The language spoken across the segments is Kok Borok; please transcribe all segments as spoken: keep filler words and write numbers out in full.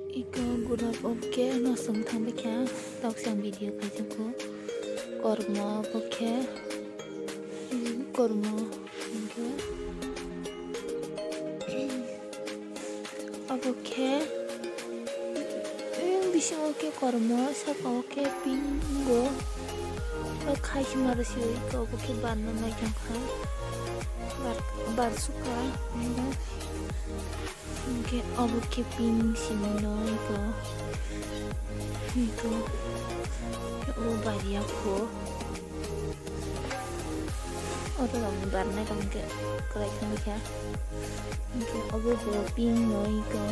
Iko gulab obo khe nosong thangbai kha, tok se ang video khaijak kho. Kormo obo khe, kormo hinkhe obo khe, eh, bisingo khe kormo, saka o khe pink bo, o khaisima rw se iko obo khe barna naithok kha, bar, barsukha, hinkhe obo khe pink simi no iko, iko, o bariya kho. Oro rok ni barnai rok hwnkhe kwlai thangwi kha. Hwnkhe obo bo pink no iko.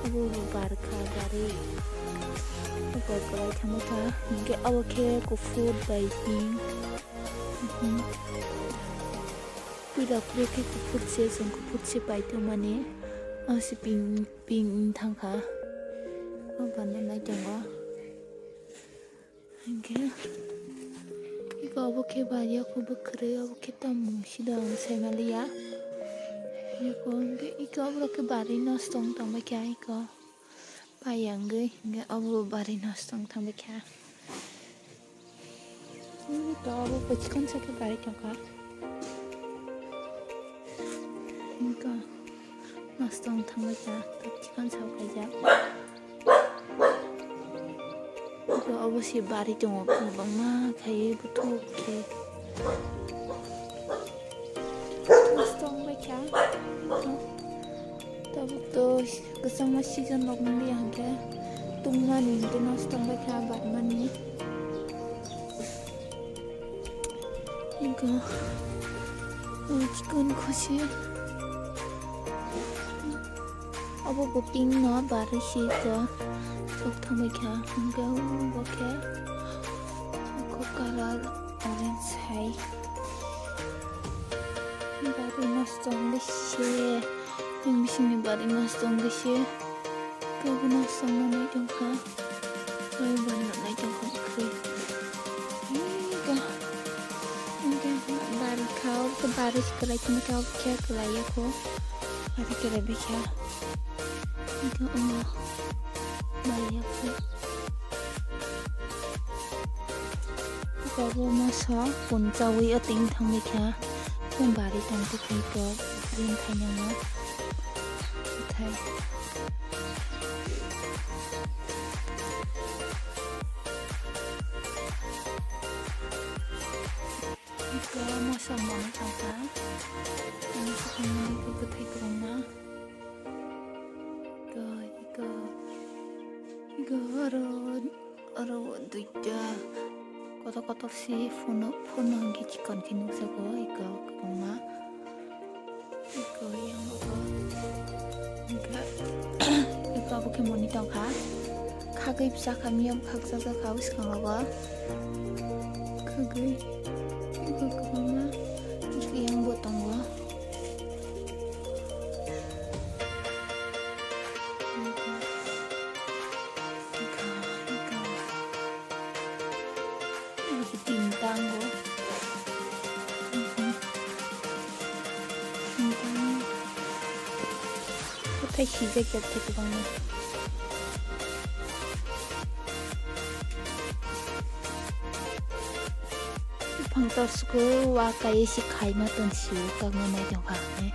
Obo bo barkha gari. Iko kwlai thangwi kha. Hwnkhe obo khe kuphur bai pink. Mhm. Puila phuru khe kuphur se, chwng kuphur se pai tongmani. O se pink, pink wng thangkha. O barnai tongo. Hwnkhe iko obo khe bariya kho bwkhwrwi, obo khe tamo mungsi do ang saimaliya. Iko hwnkhe iko oborok khe bari nosto wng tongbaikha iko. Pai wngwi hwnkhe obo bari nosto wng tongbaikha. Iko obo bwchikon sa khe bari tongkha. Iko nosto wng thangbaikha, tok chikon sa khaijak. Obo se bari tongo, kwbangma khai buthuk khe. Nosto wngbaikha. Tabuk to kwchangma season rok wngya hwnkhe tungmani hwnkhe nosto wngbaikha barmani. Iko, o chikon khusi. Obo bo pink no barwi si ko sok thangwi kha. Hwnkhe obo khe iko colour orange hai. Barwi nosto wngwi se. Yang bisingni barwi nosto wngwi se. Kebo nosto wngwi tongkha. Oi, bo nuknai tongkha bwkhwrwi. Ega. Ega, barikha, obo khe bari se kwlai tongkha, obo khe kwlai ya kho. Bari kwlai bikha. Ega, omo. Bai ya kho. Ega, obo masa punchawi o ting thang bikha. Bari tong twi kho, green khainangma. Bwthai. Iko moso mani tongkha. Ani sakani iko bwthai kwbangma. Iko, iko, iko oro, oro duita kotor kotor se phono, phono hwnkhe chikon khe nukjago iko kwbangma. Iko yang bo. Hwnkhe iko abo khe moni tongkha. Khagwi bwsa kha miyam khakchajak kha bwskango bo. Khagwi iko kwbangma yang bo tongo. Iko, iko. Iko tinta ango. Bwthai sijak jak khe kwbangma. Buphang torsukgo wa kaiwi se khaima tong sio, tongna nai tongkha hwnwi.